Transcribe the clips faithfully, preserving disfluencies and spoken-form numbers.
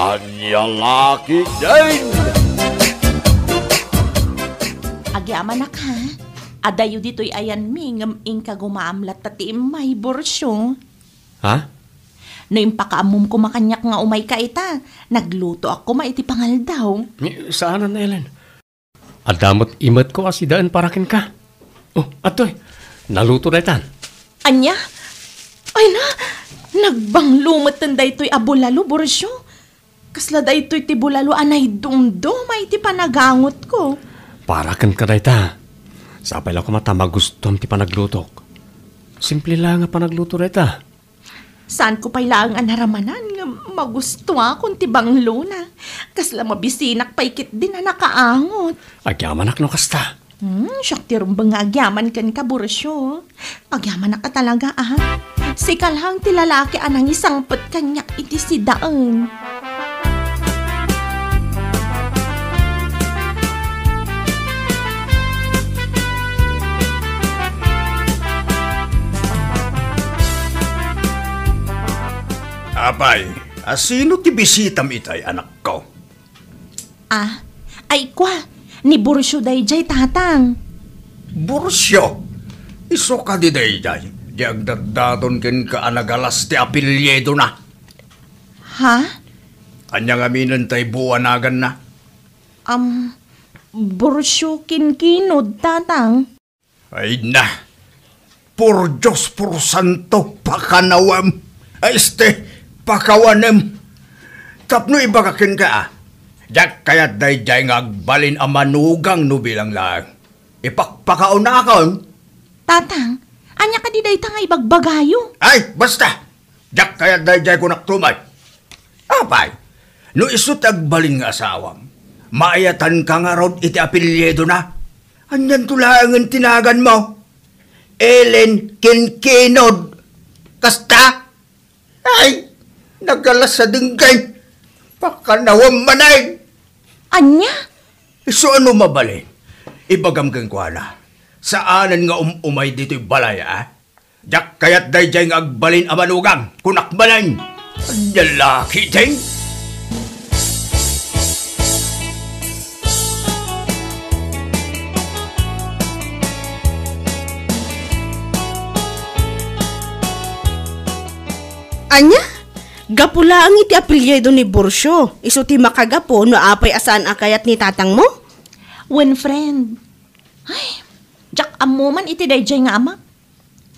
Ania la ketdin? Agyamanak, ha? Adayo ditoy ayanmi, ngem inka gumaam latta ti immay, Bursio. Ha? No impakaammom koma kaniak nga umayka ita, naglutoak koma iti pangaldaw. Ni, saanen, Ellen. Adda met imetko a sidaen para kenka. Oh, adtoy. Naluto daytan. Ania? Ay na, nagbanglo metten daytoy a bulalo, Bursio. Kasla daytoy ti bulalo a naidumduma iti panagangotko. Para kenka dayta. Sapay la koma ta magustuam ti panaglutok. Simple la nga panagluto dayta. Saanko pay laeng a naramanan nga magustuakon ti banglona. Kasla mabisinak pay ketdin a nakaangot. Agyamanak no kasta. Hmm, siak ti rumbeng nga agyaman kenka, Bursio. Agyamanak a talaga, ah. Sika laeng ti lalaki a nangisangpet kaniak iti sidaen. Apay, a sino ti bisitam itay, anakko? Ah, ay kua, ni Bursio dayjay, tatang. Bursio? Isu kadi dayjay, di agdatdaton kenka a nagalas ti apelyidona? Ha? Ania ngamin tay buanaganna? Am, Bursio Kinkinod, tatang. Ay na, por Dios, por santo, pakanawem. Ay, este, pakawanem. Tapno ibaga kenka, ah. Diak kayat dayjay nga agbalin a manugang no bilang laeng. Ipakpakaunakon. Tatang, ania kadi dayta nga ibagbagayo? Ay, basta! Diak kayat dayjay, kunak tumet. Apay, no isu ti agbalin nga asawam, maayatanka ngarud iti apelyidona? Anianto laengen ti naganmo? Ellen Kinkinod. Kasta? Ay, nagalas a denggen. Pakanawem manen. Ania? Isu a no mabalin, ibagam kenkuana, saanen nga um-umay ditoy balay, a? Diak kayat dayjay nga agbalin a manugang, kunak manen. Ania la ketdin? Ania? Gapu laeng iti apelyido ni Bursio, isu ti makagapu no apay a saan a kayat ni tatangmo? Wen, friend. Ay, diak ammo man iti dayjay nga amak.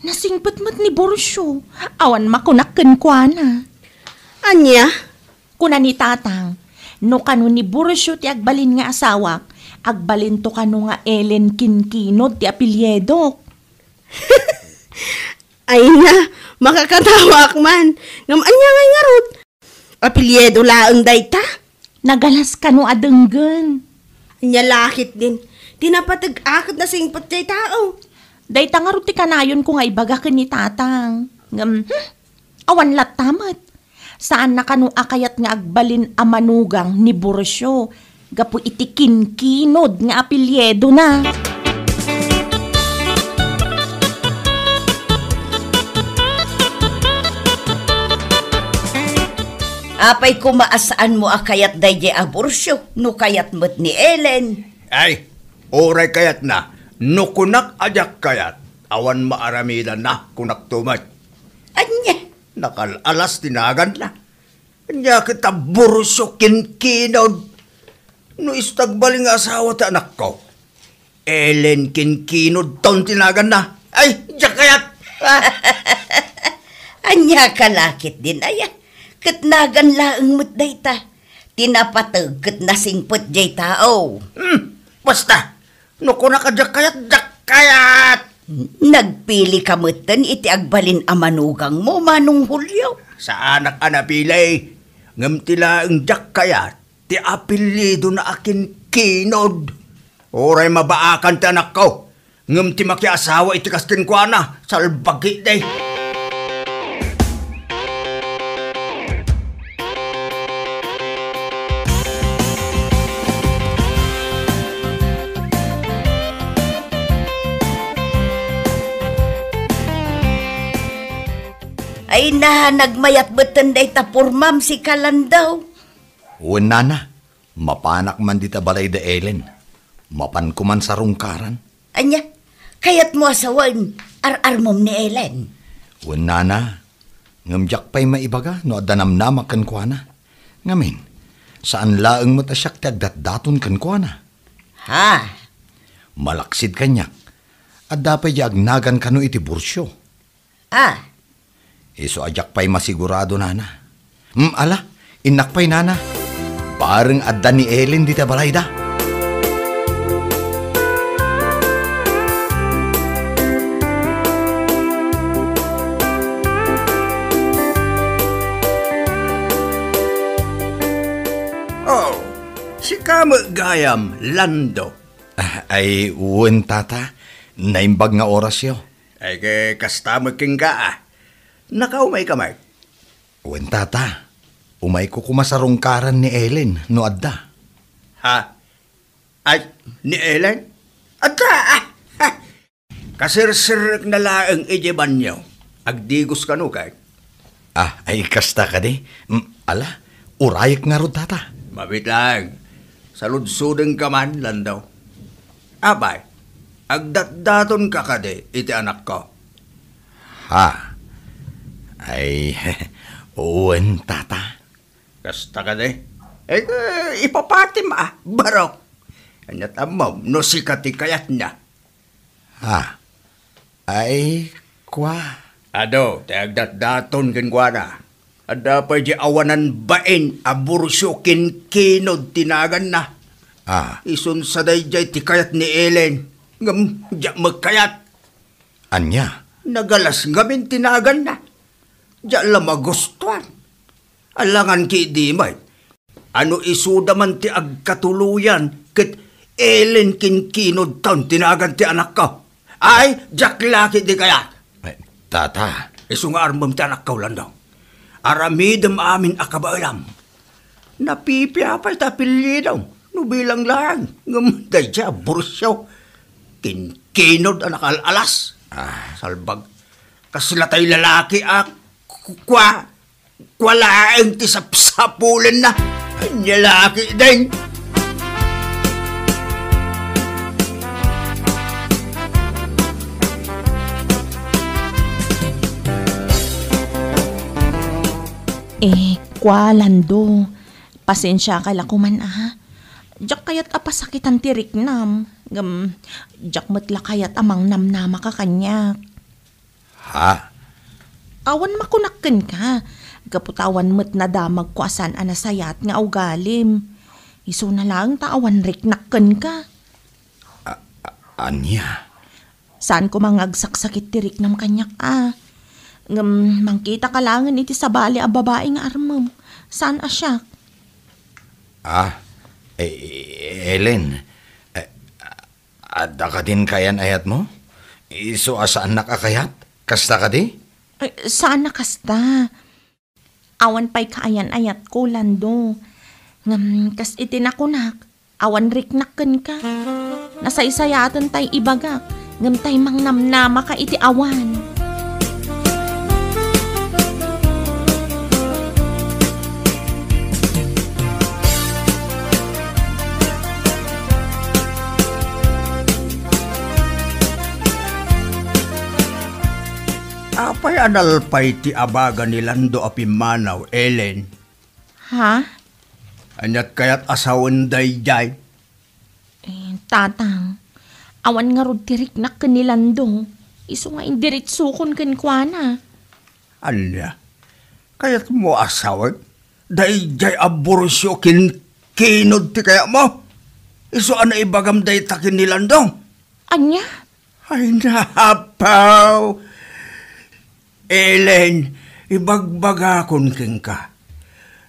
Nasingpet met ni Bursio. Awan makunak kenkuana. Ania? Kuna ni tatang, no kano ni Bursio ti agbalin nga asawak, agbalinto kano nga Ellen Kinkinod ti apelyidok. Ay na, makakatawaak man. Ngem ania ngay ngarud? Apelyido laeng dayta? Nagalas kano a denggen. Ania la ketdin, ti napateg-ak ket nasingpet jay tao. Dayta ngarud ti kanayonko nga ibaga ken ni tatang. Ngem, hmm, awan latta met. Saanna kano a kayat nga agbalin a manugang ni Bursio gapu iti Kinkinod nga apelyidona. Apay koma a saanmo a kayat dayjay a Bursio no kayat met ni Ellen? Ay, uray kayatna, no kunak a diak kayat, awan maaramidanna, kunakto met. Ania? Nakal-alas ti naganna. Ania ket a Bursio Kinkinod? No isu ti agbalin nga asawa ti anakko, Ellen Kinkinodton ti naganna. Ay, diak kayat! Ania ka la ketdin, aya? Ket nagan laeng met dayta. Ti napateg ket nasingpet jay tao. Hmm, basta, no kunak a diak kayat, diak kayat! Nagpili ka metten iti agbalin a manugangmo, Manong Julio? Saanak a napili, ngem ti laeng diak kayat, ti apelyidona a Kinkinod. Uray mabaakan ti anakko, ngem ti makiasawa iti kas kenkuana, salbagi day. Ay na, nagmayat metten dayta pormam, sika Landau. Wen, nana, mapanak man dita balay da Ellen. Mapanko man sarungkaran. Ania? Kayatmo a sawen, ar-armom ni Ellen? Wen, nana, ngem diak pay maibaga no adda namnamak kenkuana. Ngamin, saan laeng met a siak ti agdatdaton kenkuana. Ha? Malaksid kaniak, adda pay di agnagan kano iti bursio. Ah. Isu a diak pay masigurado, nana. Hmm, ala, innak pay, nana. Bareng adda ni Ellen dita balayda. Oh, sika met gayam, Lando. Ah, ay, wen, tata. Naimbag nga orasyo. Ay, ke, kasta met kenka, a. Nakaumayka met? Wen, tata. Umayko koma sarungkaran ni Ellen no adda. Ha? Ay, ni Ellen? Adda, a! Ha! Kaserserrekna laeng idiay banio. Agdigos kano, kay? Ah, ay, kasta kadi? Mm, ala, urayek ngarud, tata. Mabiit laeng. Saludsodengka man, Lando. Apay, agdatdatonka kadi iti anakko? Ha? Ay, wen, tata. Kasta kadi? Eh, eh, ipapatim, a, barok. Ania't ammom no sika ti kayatna? Ha? Ay, kua. Adu, ti agdatdaton kenkuana. Adda pay di awanan bain a bursio ken kinod ti naganna. Ah. Isun sa daydiay ti kayat ni Ellen. Ngem, diak met kayat. Ania? Nagalas ngamin ti naganna. Diak la magustuan. Alangan ki idi met. Ano isuda man ti agkatuloyan ket Ellen ken kinod taon ti nagan ti anakko. Ay, diak la ketdi kayat. Eh, tata. Isu nga armem ti anakko, Lando. Aramidem amin a kabaelam. Napipia pay ti apelyido no bilang laeng, ngem daydiay a bursio ken kinod a nakaal-alas. Ah. Salbag. Kasla tay lalaki a ku-, kua, kua laeng ti sapsapulenna. Ania la ketdin? Eh, kua, Lando, pasensiaka la koman, a. Diak kayat a pasakitan ti riknam, ngem diak met la kayat a mangnamnamaka kaniak. Ha? Awan makunak kenka, gapu ta awan met nadamagko a saan a nasayaat nga ugalim. Isuna laeng ta awan riknak kenka. A-, a-, ania? Saan koma nga agsaksakit ti riknam kaniak, a. Ngem mangkitaka laengen iti sabali a babai nga armem. Saan a siak. Ah, eh, Ellen, eh, adda kadin kaayan-ayatmo? Isu a saannak a kayat? Kasta kadi? Ay, saan a kasta. Awan pay kaayan-ayatko, Lando. Ngem kas iti nakunak, awan riknak kenka. Nasaysayaaten tay ibagak, ngem tay mangnamnamaka iti awan. Apay a nalpay ti abaga ni Lando a pimmanaw, Ellen? Ha? Ania't kayat a sawen daydiay? Eh, Tatang, awan ngarud ti riknak ken ni Lando. Isu nga indiritsokon kenkuana. Ania? Kayatmo a sawen? Daydiay a bursio ken kinod ti kayatmo? Isu a naibagam dayta ken ni Lando? Ania? Ay, napaw! Ellen, ibagbagakon kenka,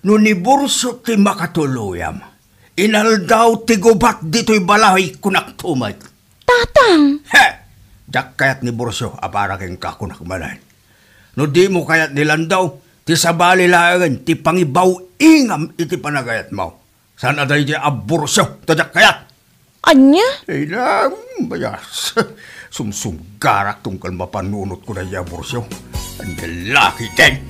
no ni Bursio ti makatuluyam, inaldaw ti gubat ditoy balay, kunak to met. Tatang! He! Diak kayat ni Bursio a para kenka, kunak manen. No dimo kayat ni Lando, ti sabali laengen ti pangibaw-ingam iti panagayatmo. Saan a daydiay a Bursio ti diak kayat? Ania? Ay, na, bayas. Sumsumgarak tunggal mapanunotko daydiay a Bursio. Ania la ketdin?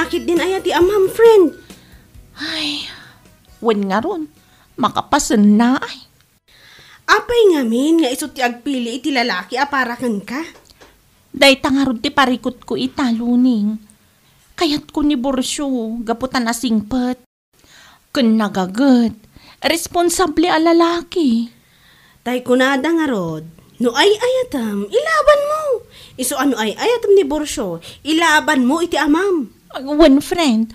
Akit din aya ti amam, friend. Ay, wen ngarud, makapasenna ay. Apay ngamin nga isu ti agpili iti lalaki a para kenka? Dayta ngarud ti parikutko ita, Luning. Kayatko ni Borcio gapu ta nasingpet. Ken nagaget, responsable a lalaki. Tay kunada ngarud, no ay-ayatem, ilabanmo. Isu a no ay-ayatem ni Borcio, ilabanmo iti amam. Wen, friend,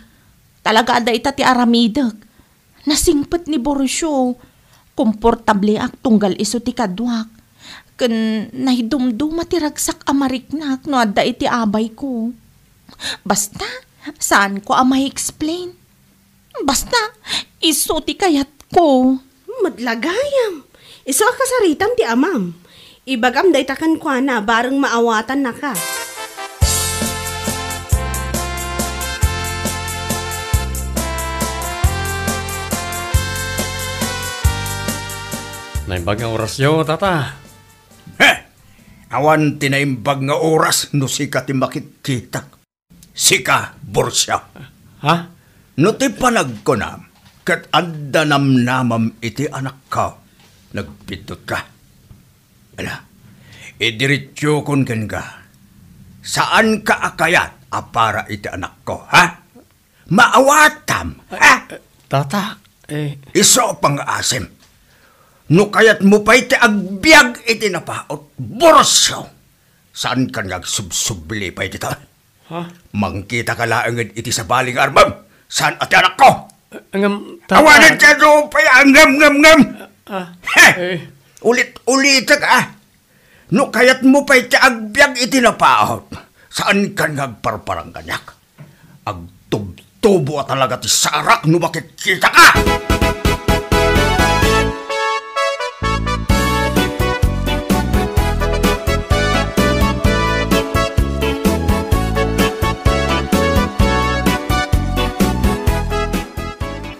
talaga a dayta ti aramidek. Nasingpet ni Borcio. Komportableak tunggal isu ti kaduak. Ken naidumduma ti ragsak a mariknak no adda iti abayko. Basta, saanko a ma-explain. Basta, isu ti kayatko. Met la gayam. Isu a kasaritam ti amam. Ibagam dayta kenkuana bareng maawatannaka. Naimbag nga orasyo, tata. He! Awan ti naimbag nga oras no sika ti makitkitak. Sika, Borcio. Ha? No ti panagkunam, ket adda namnamam iti anakko, nagpiddotka. Ala, idiretsokon kenka. Saanka a kayat a para iti anakko, ha? Maawatam, ha? Eh, tata, eh. Isu a pangngaasim. No kayatmo pay ti agbiag iti napaut, Borcio, saankan nga agsubsubli pay dita. Ha? Mangkitaka laeng iti sabali nga armem. Saan a ti anakko? Ngem, tata. Awanen ti adu pay a ngem, ngem, ngem. Ah, he! Eh. Ulit-ulitek, ah. No kayatmo pay ti agbiag iti napaut, saankan nga agparparang kaniak. Agtubtubo a talaga ti sarak no makitkitaka!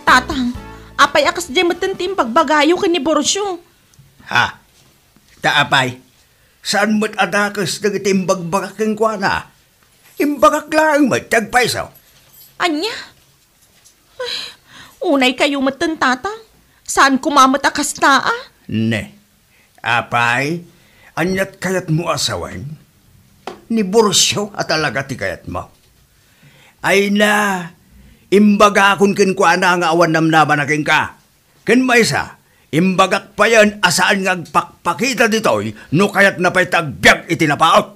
Tatang, apay a kasdiay metten ti imbagbagayo ken ni Borcio? Ha? Ta apay, saan met a dakes dagiti imbagbagak kenkuana? Imbagak laeng met ti agpayso. Ania? Ay, unay kayo metten, Tatang. Saan koma met a kasta, a? Ne. Apay, aniat kayatmo a sawen? Ni Borcio a talaga ti kayatmo. Ay na, imbagakon kenkuana nga awan namnamana kenka. Ken maysa, imbagak payen a saan nga agpakpakita ditoy no kayatna pay ti agbiag iti napaut.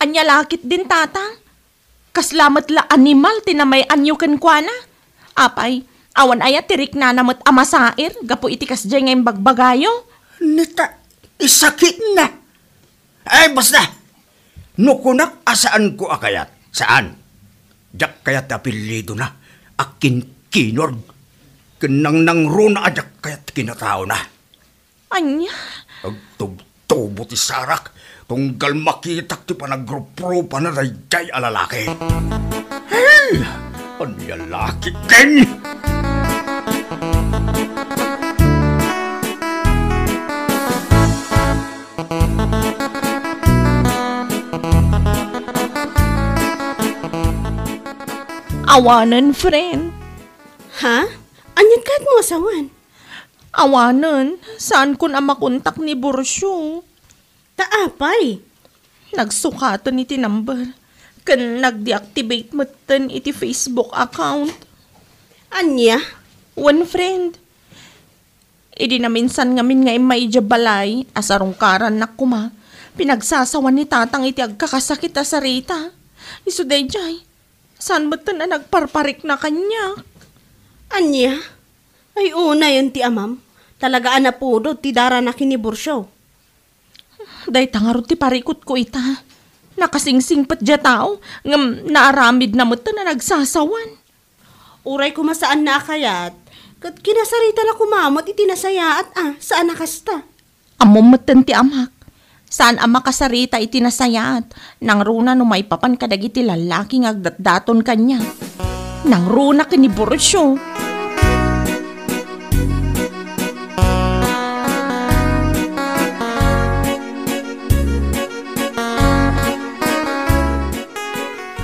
Ania la ketdin, Tatang? Kasla met la animal ti namay-anyo kenkuana? Apay, awan aya ti riknana met a masair gapu iti kasdiay nga imbagbagayo? Neta, isakitna. Ay, basta! No kunak a saanko a kayat, saan. Diak kayat ti apellidona a kinkinord. Ken nangnangruna a diak kayat ti kinataona. Ania? Agtubtubo ti sarak, tunggal makitak ti panagruprupana daydiay a lalaki. Hey! Ania la ketdin? Awanen, friend. Ha? Aniat kayatmo a sawen? Awanen, saankon a makontak ni Borcio. Ta apay? Nagsukaten iti number, ken nag-deactivate metten iti Facebook account. Ania? Wen, friend. Idi naminsan ngamin nga immay idiay balay a sarungkarannak koma, pinagsasawan ni Tatang iti agkakasakit a sarita. Isu daydiay, saan metten a nagparparikna kaniak. Ania? Ay, unayen ti amam. Talaga a napudot ti darana ken ni Borcio. Dayta ngarud ti parikutko ita. Nakasingsingpet diay tao, ngem naaramidna metten a nagsasawan. Uray koma saanna a kayat, ket kinasaritana koma met iti nasayaat a, saan a kasta. Ammom metten ti amak. Saan a makasarita iti nasayaat, nangruna no maipapan kadagiti lallaki nga agdatdaton kaniak. Nangruna ken ni Borcio.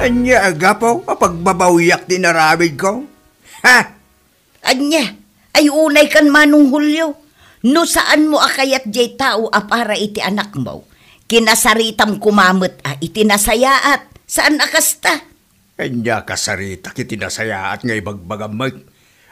Ay, Ania, gapu a pagbabawiak ti inaramidko? Ha? Ania? Ay, unay kan, Manong Julio. No saanmo a kayat diay tao a para iti anakmo, kinasaritam koma met a iti nasayaat. Saan a kasta? Ania kasaritak iti nasayaat nga ibagbagam met?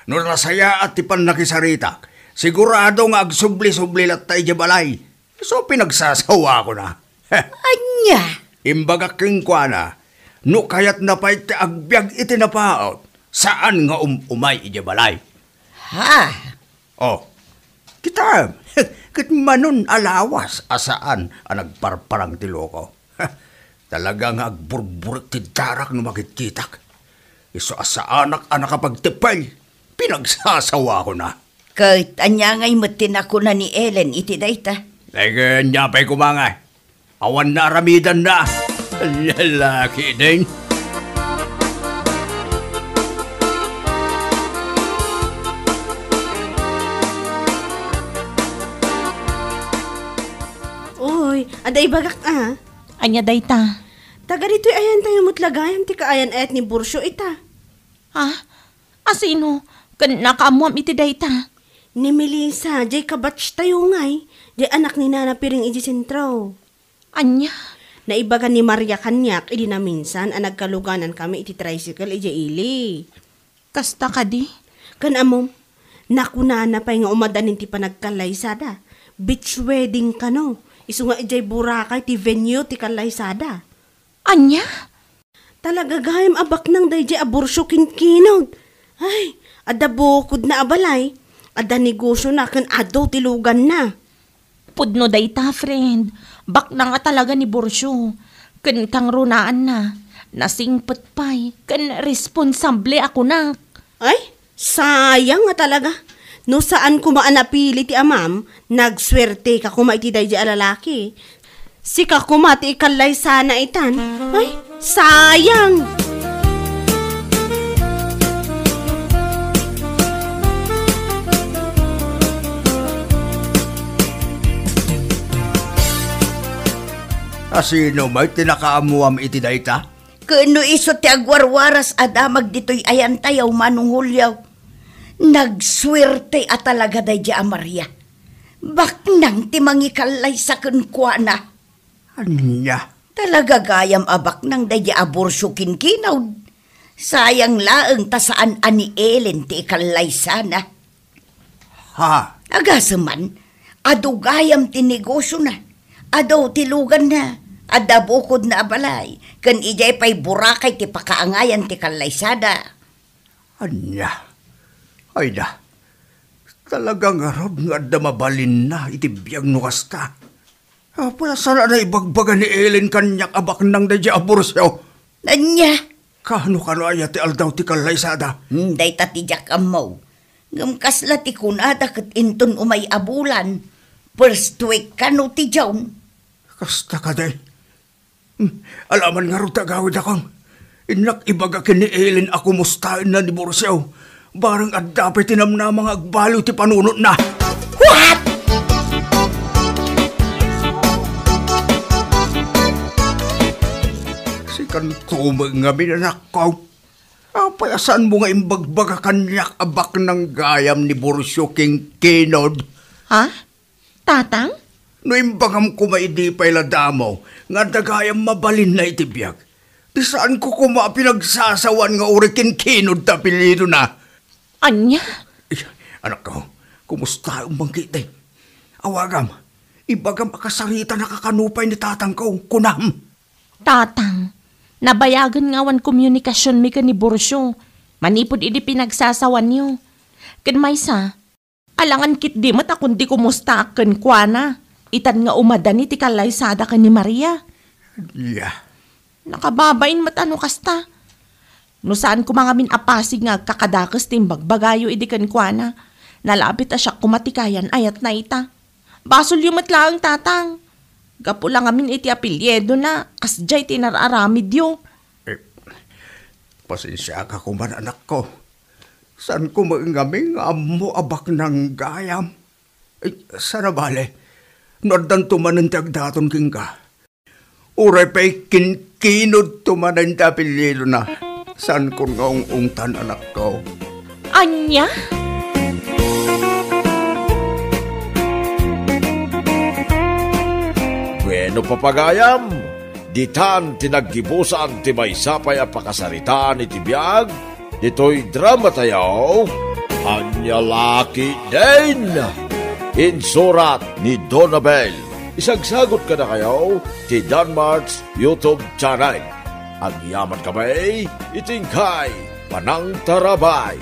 No nasayaat ti pannakisaritak, sigurado nga agsubli-subli latta idiay balay. Isu pinagsasawakona. Ania? Imbagak kenkuana, no kayatna pay ti agbiag iti napaut, saan nga um-umay idiay balay. Ha? Oh, kitam, ket manon a lawas a saan a nagparparang ti loko. Talaga nga agburburek ti darak no makitkitak. Isu a saanak a nakapagteppel, pinagsasawakona. Ket ania ngay met ti nakuna ni Ellen iti dayta? Ay, ket ania pay koma ngay? Awan naaramidanna. Lalaki din. Uy, adda ibagak a. Ania dayta? Taga ditoy ayantayo met la gayam ti kaayan-ayat ni Burcio ita. Ha? Asino? Ken nakaammoam iti dayta? Ni Melissa, jay kabatchtayo ngay, jay anak ni Nana Piring iti sentro. Ania? Naibaga ni Maria kaniak idi naminsan a nagkaluganankami iti tricycle idiay ili. Kasta kadi? Ken ammom, nakunana pay nga umadanin ti panagkallaysada. Beach wedding kano. Isu nga idiay Boracay ti venue ti kallaysada. Ania? Talaga gayam a baknang daydiay a Burcio ken Kinod. Ay, adda bukodna a balay, adda negosiona ken adu ti luganna. Pudno dayta, friend. Baknang a talaga ni Burcio. Ken kangrunaanna, nasingpet pay, ken responsable a kunak. Ay, sayang nga talaga. No saan koma a napili ti amam, nagsuerteka koma iti daydiay a lalaki. Sika koma ti ikallaysana itan. Ay, sayang! Asino met ti nakaammoam iti dayta? Ken no isu ti agwarwaras a damag ditoy ayantayo, Manong Julio. Nagsuerte a talaga daydiay a Maria. Baknang ti mangikallaysa kenkuana. Ania? Talaga gayam a baknang daydiay a Burcio ken Kinod. Sayang laeng ta saan a ni Ellen ti ikallaysana. Ha? Agasem man, adu gayam ti negosiona. Adu ti luganna, adda bukodna a balay, ken idiay pay Boracay ti pakaangayan ti kallaysada. Ania? Ayda, talaga ngarud nga adda mabalinna iti biag no kasta. Apay a saan a naibagbaga ni Ellen kaniak a baknang daydiay a Burcio? Ania? Kano, kano aya ti aldaw ti kallaysada? Hmm, dayta ti diak ammo. Ngem kasla ti kunada ket inton umay a bulan, first week kano ti June. Kasta kadi? Hmm, alaman ngarud ti agawidakon. Innak ibaga ken ni Ellen a kumustaenna ni Burcio. Bareng adda pay ti namnama nga agbaliw ti panunotna. What? Sikan koma ngamin, anakko. Apay a saanmo nga imbagbaga kaniak a baknang gayam ni Burcio ken Kinod? Ha? Tatang? No imbagam koma idi pay la damo nga adda gayam mabalinna iti biag, ti saanko koma a pinagsasawan nga uray ken Kinod ti apelyidona. Ania? Ay, anakko, kumustaem man ketdi? Awagam, ibagam a kasaritanaka kano pay ni tatangko, kunam. Tatang, nabayagen nga awan komunikasionmi ken ni Burcio manipud idi pinagsasawanyo. Ken maysa, alangan ketdi met a kundi kumustaak kenkuana, itan nga umadani ti kallaysada ken ni Maria. Ania? Nakababain met a no kasta. No saan koma ngamin a pasig nga agkakadakes ti imbagbagayo idi kenkuana, nalabit a siak koma ti kayan-ayatna ita. Basolyo met laeng, Tatang. Gapu la ngamin iti apelyidona, kasdiay ti inar-aramidyo. Eh, pasensiaka koma, anakko. Saanko met ngamin nga ammo a baknang gayam. Eh, saan a bale, no addanto manen ti agdaton kenka. Uray pay ken Kinudto manen ti apelyidona. Saankon nga ung-ungtan, anakko. Ania? Bueno, papagayam, ditan ti naggibusan ti maysa pay a pakasaritaan iti biag ditoy dramatayo, Ania La Ketdin. Insurat ni Donabel. Isagsagot kadakayo ti Danmart's YouTube channel. Agyamankami iti inkay panangtarabay.